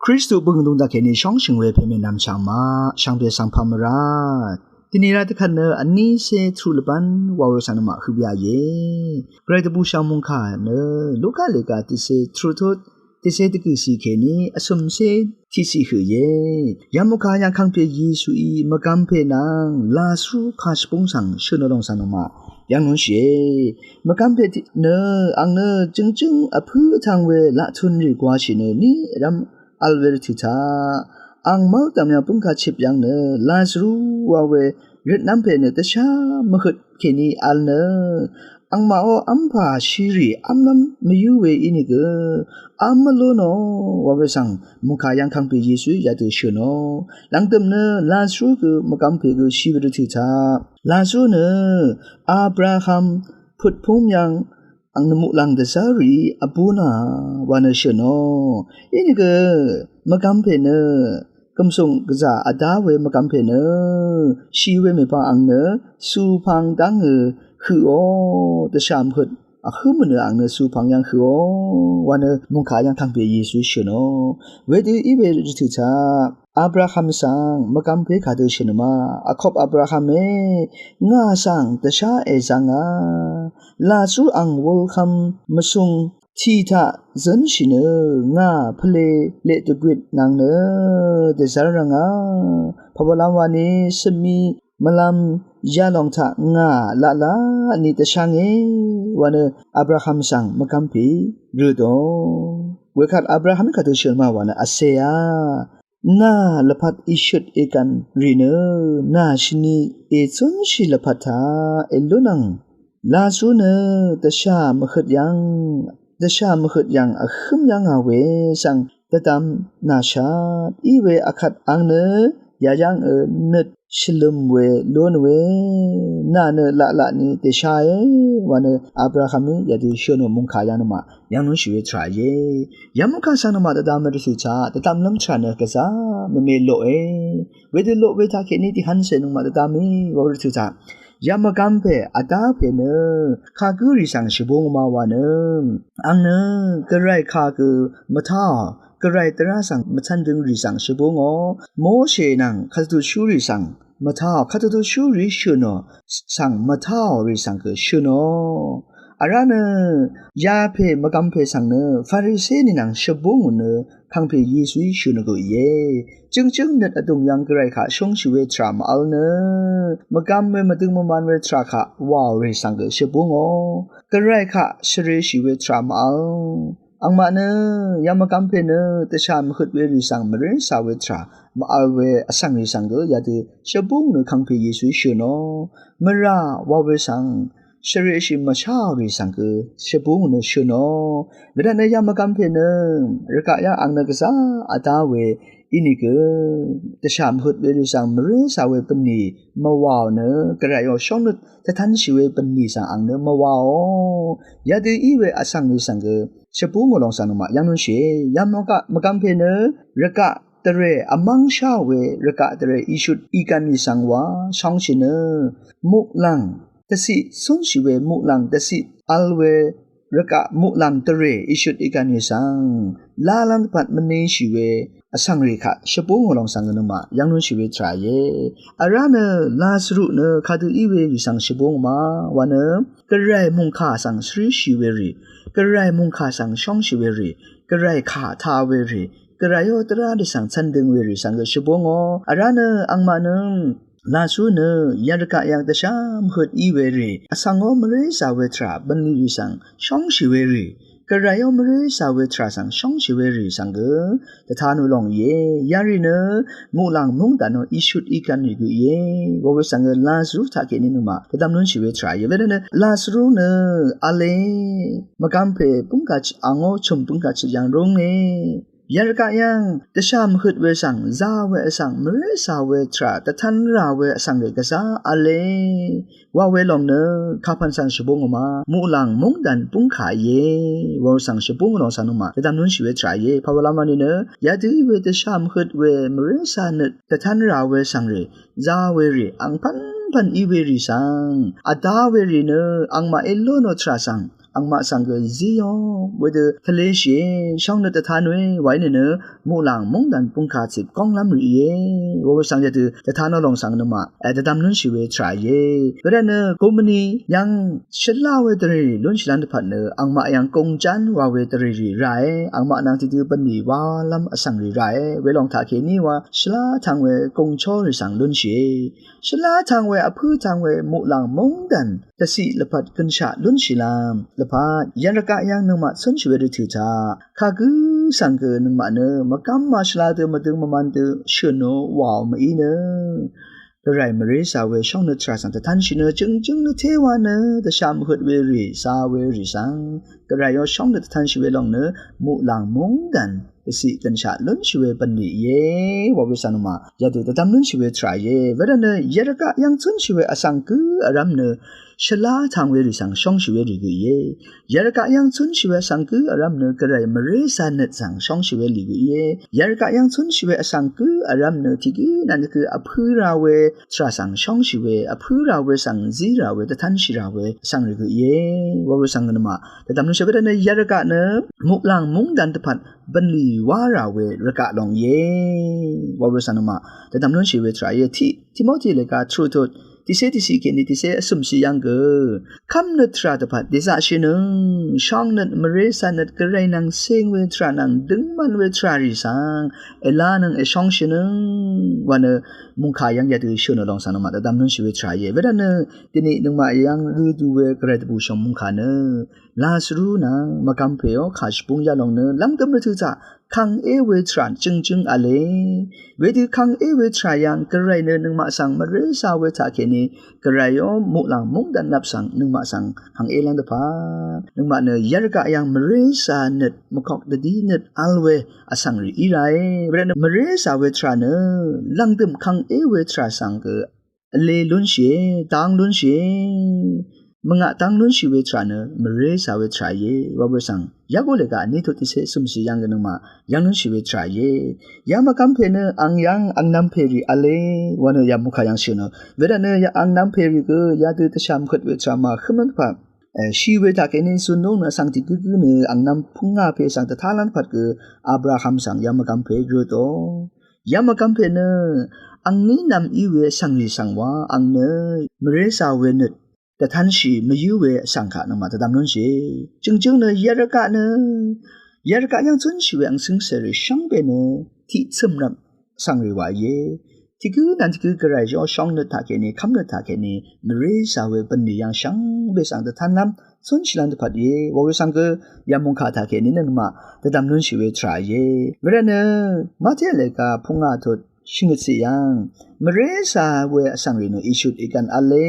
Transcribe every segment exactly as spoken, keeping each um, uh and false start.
Kristu bøng dungdaq kèní shóngshø̀ng we pèmè nvmchv̀ng maq shvngbe svng pà mvrá. Dvni rá dvkvt nø vní cé truq lvbán wa we svng nø maq høq bya íe. Gvray dvbùshv̀ng mòngkà nø Luka lèga tiqcé truq tut tiqcé dvgø̀cì kèní vcø̀mcé tiqcì høq íe. Yamòngkà yv́ng kàngpè Yesuí mvgvm pè nvng Lazaru kà shvbúng svng shø̀n ò lòng svng nø maq yv́ng nunshìe. Mvgvm pè nø àng nø jø̀ngjǿng vpǿ vtv̄ng we laqtun rì gwāshì nø ní vrv́m v̄l we rvtø̀ taq àng mv́l dv̀m yv́ng bǿngkà chip yv́ng nø Lazaru wa we røtnv́m pè nø dvshá mvhøt kèní v̄l nø àngmaqó v́mpà shirì v́mlv́m mvyǿ we ínìgø v́m mvlú nò wa we svng mòngkà yv́ng kàngpè Yesuí yadø shø̀n ò. Lv̀ngdø̀m nø Lazaru gø mvgvm pè gø shi we rvtø̀ taq Lazaru nø Abraham putpúng yv́ng àng nø muqlàng dvzv́r rìí vbú nà wa nø shø̀n ò. Ínìgø mvgvm pè nø gv̀msùng gvzà vdá we mvgvm pè nø shì we mèpvng àng nø supvng dv́ngø høq ò, dvshà mvhøt vhǿm nø àng nø supvng yv́ng høq ò wa nø mòngkà yv́ng kàngpè Yesuí shø̀n ò. Wedø í we rvtø̀ taq Abraham svng mvgvm pè kàdø shø̀n ò ma, vkop Abrahamé, ngà svng dvshá èzv̄ngà. Lazaru àng wulkvm mvsùng tì taq zǿnshì nø ngà pvlē leq dvgwit nvng nø dèzv́r rvngà. Pàwalv́m wani svmi mvlv́m yalòng taq ngà laqlaqni dvshánge wa nø Abraham svng mvgvm pè røt ò. Wekvt Abraham kàdø shø̀n ò ma wa nø vcèá. Nà lvpat ìshøt ìgv̀n rì nø nà shvni èzúnshì lvpat taq èlúnvng Lazaru nø dvshà mvhøt yv́ng, dvshà mvhøt yv́ng vhǿm yv́ngà we svng dvdvm nàshat í we akvt àng nø yayv́ngø nøt shvlø̀m we lún we nà nø laqlaqni dèshae wa nø Abrahamí yadø shø̀n ò mòngkà yv́ng nø maq yv́ng nunshì we tvrà íe. Yamukà svng nøngmaq dvdvm rvtø̀ taq dvdvmlv́m tvrà nø gvzà mvme loqe. Wedø loq we taqkèní tiqhvncè nøngmaq dvdvmí wa rvtø̀ taq yamvgvm pè vdá pè nø kagǿ rì svng shvbúng ma wa nø àng nø gvray kagø mvtáò, gvray dvrá svng mvcv́n døng rì svng shvbúngò. Moshe nvng kvtutshú rì svng mvtáò, kvtutshú rì shø̀nò svng mvtáò rì svng gø shø̀nò. Vrá nø yapè mvgvm pè svng nø Farise nìnvng shvbúngò nø kàngpè Yesuí shø̀n gø íe. Jøngjǿng nøt vdùng yv́ng gvray kaq shóngshì we tvrà mvvl nø mvgvm we mvdøng mvman we tvrà kaq wàò rì svng gø shvbúngò. Gvray kaq shvreshì we tvrà mvvl àngmaq nø yamvgvm pè nø dvshà mvhøt we rì svng mvré cà we tvrà mvvl we vsvng rì svng gø yadø shvbúng nø kàngpè Yesuí shø̀nò. Mvrà wa we svng shvreshì mvsháò rì svng gø shvbúng nø shø̀nò. Wedvt nø yamvgvm pè nø rvgaq yv́ng àng nø gvzà vdá we ínìgø dvshà mvhøt we rì svng mvré cà we bvnì mvwàò nø gvrayò shóngnøt dvtv́nshì we bvnì svng àng nø mvwàò. Yadø í we vsvng rì svng gø shvbúngò lòng svng nøngmaq yv́ng nunshìe. Yamukà mvgvm pè nø rvgaq dvrè vmv́ng sháò we rvgaq dvrè ìshut ìgv̀n rì svng wa shóngshì nø muqlàng dvciq cúnshì we muqlàng dvciq vl we rvgaq muqlàng dvrè ìshut ìgv̀n rì svng lálv́m dvpvt mvneshì we vsvng rì kaq shvbúngò lòng svng nøngmaq yv́ng nunshì we tvrà íe. Vrá nø Lazaru nø kadø í we rì svng shvbúngò ma wa nø gvray mòngkà svng shvríshì we rì, gvray mòngkà svng shóngshì we rì, gvray kà tā we rì, gvrayò dvrá rì svng cv́n døng we rì svng gø shvbúngò. Vrá nø àngmaq nø Lazaru nø yarvgaq yv́ng dvshà mvhøt í we rì, vsvngò mvré cà we tvrà bvnlì rì svng shóngshì we rì, gvrayò mvré cà we tvrà svng shóngshì we rì svng gø dvtanø lòng íe. Yarì nø muqlàng mungdàn ò ìshut ìgv̀n rì gø íe. Wa we svng gø Lazaru taqkèní nøngmaq dvdvm nunshì we tvrà íe. Wedø nø Lazaru nø v̄le mvgvm pè bǿngkà chit àngó chø̀m bǿngkà chit yv́ng rúnge. Yarvgaq yv́ng dvshà mvhøt we svng zā we vsvng mvré cà we tvrà dvtv́n rà we vsvng rì gvzà v̄le wa we lòng nø kapv̀n svng shvbúngò ma muqlàng mungdàn bǿngkà íe. Wa we svng shvbúngò lòng svng nøngmaq dvdvm nunshì we tvrà íe. Pàwalv́m wani nø yadø í we dvshà mvhøt we mvré cà nøt dvtv́n rà we vsvng rì, zā we rì, àngpv̀npv̀n í we rì svng vdá we rì nø àngmaq èlúnò tvrà svng angmaq svng gø zíò, wedø tvleshìe, shóngnøt dvtan we, waí nø nø, muqlàng móngdàn bungkà cip gónglv́m rì íe, wa we svng yadø, dvtan ò lòng svng nøngmaq, e, dvdvm lúnshì we tvrà íe, wedø nø, gomvni, yv́ng, shvlá we dvrèrì lúnshì lv́m dvpvt nø, angmaq yv́ng gòngján wa we dvrèrì ràe, angmaq nvng tiqdø bvnlì wálv́m vsvng rì ràe, welòng taqkèní wa, shvlá tvng we gòngchó rì svng lúnshìe. Shvlá tvng we, vpǿ tvng we, muqlàng móngdàn, dvciq lvpat gønshaq lúnshìlv́m, lvpat, yv̀ngrvgaq yv́ng nøngmaq cúnshì we rvtø̀ taq, kagǿ svng gø nøngmaq nø, mvgv́m màshvla dø mvdøng mvman dø, shø̀nò wàò mv-í nø. Gvray mvré zà we shóngnøt tvrà svng dvtanshì nø, jøngjøng nø téwa nø, dvshà mvhøt we rì, zà we rì svng. Gvray ó shóngnøt dvtanshì we lòng nø, muqlàng móngdàn, dvciq gønshaq lúnshì we bv̀nlì íe, wa we svng nøngmaq, yadø dvdvm lúnshì we tvrà íe, wedø nø, yvrgaq yv́ng cúnshì we vsvng gǿ vrv́m nø, shvlá tvng we rì svng shóngshì we rì gø íe. Yvrgaq yv́ng cúnshì we vsvng gǿ vrv́m nø, Gvray mvré zà nøt svng shóngshì we rì gø íe. Yvrgaq yv́ng cúnshì we vsvng gǿ vrv́m nø, tiqgǿ nvng tiqgǿ vpǿ ra we, tvrà svng shóngshì we, vpǿ ra we svng zí ra we, dvtanshì ra we, vsvng rì gø íe, wa we svng nøngmaq, dvdvm lúnshì we dvnø yvrgaq nø, muqlàng móngdàn dvpvt, bv̀nlì wá ra we, rvgaq lòng íe, wa we svng nøngmaq, dvdvm lúnshì we tvrà íe, tiq, Timoti lèga, tvrù tut, tiqcé tiqciq kèní tiqcé vcø̀mciq yv́ng gø, kv́mnøt tvrà dvpvt, dèzaqshìnøng, shóngnøt, mvré zà nøt, Gvray nvng ceng we tvrà nvng, døngman we tvrà rì svng, èlánøng èshóngshìnøng, wa nø, mungkà yv́ng yadø shø̀n ò lòng svng nøngmaq dvdvm lúnshì we tvrà íe. Wedø nø, dini nøngmaq yv́ng rø du we Gvray dvbùshòng mungkà nø, Lazarus nvng mvgvm pè ó kà shvbung yalòng nø, lv́ngdøm rvtø̀ taq, kang é we tvrà jøngjøng v̄le. Wedø kang é we tvrà yv́ng Gvray nø nøngmaq svng mvré zà we taqkèní, Gvray ó muqlàng móngdàn nvp svng nøngmaq svng kang é lv́ng dvpvt. Nøngmaq nø yvrgaq yv́ng mvré zà nøt, mvkok dvdí nøt vl we, vsvng rì í rae. Wedø nø mvré zà we tvrà nø, lv̀ngdø̀m kang é we tvrà svng gø, vle lúnshìe, dáng lúnshìe. Mvngaq dáng lúnshì we tvrà nø, mvré zà we tvrà íe, wa we svng. Yaku lèga, vní tut tiqcé vcø̀mciq yv́ng gø nøngmaq, yv́ng lúnshì we tvrà íe. Ya mvgvm pè nø, ang yv́ng, angnvm pè rì v̄le, wa nø ya mungkà yv́ng shø̀n ò. Wedø nø ya angnvm pè rì gø, yadø dvshà mvhøt we tvrà màhǿm dvpvt. E, shì we taqkèní zun lúng nø vsvng tiq gǿgǿ nø angnvm pvngà pè svng dvtá lv́ng dvpvt gø Abraham svng ya mvgvm pè røtò. Ya mvgvm pè nø angní nvm í we vsvng rì svng wa ang nø mvré zà we nøt dvtanshì mvyǿ we vsvng kaq nøngmaq dvdvm lúnshì. Jøngjøng nø yvrgaq nø yvrgaq yv́ng cúnshì we ang cǿngcè rì shvngbe nø tiq cø̀m nvp vsvng rì wa íe. Tiq gǿ nvng tiq gǿ Gvray ó shóngnøt taqkèní, kv́mnøt taqkèní, mvré zà we bv̀nlì yv́ng shvngbe svng dvtanlv́m, cúnshìlv́m dvpvt íe, wa we svng gø, ya mungkà taqkèní nøngmaq, dvdvm lúnshì we tvrà íe. Wedø nø, Mate lèga pvngà tut, shvngøtciq yv́ng, mvré zà we vsvng rì nø ìshut ìgv̀n v̄le,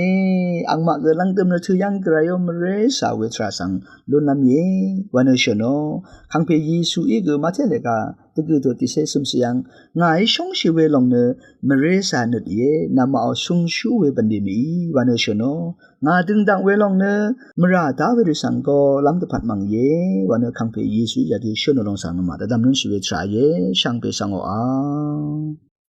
angmaq gø lv̀ngdø̀m rvtø̀ yv́ng Gvray ó mvré zà we tvrà svng, lúnlv́m íe, wa nø shø̀n ò, kàngpè Yesuí gø Mate lèga, dvgø̀ tut tiqcé vcø̀mciq yv́ng, ngàí shóngshì we lòng nø, mvré zà nøt íe, namaqò shungshú we bv̀nlì mìí, wa nø shø̀n ò. Ngà døngdaq we lòng nø, mvrà dá we rì svng gø, lv́m dvpvt mv̀ng íe, wa nø kàngpè Yesuí yadø shø̀n ò lòng svng nøngmaq, dvdvm lúnshì we tvrà íe, shvngbe svng ò a.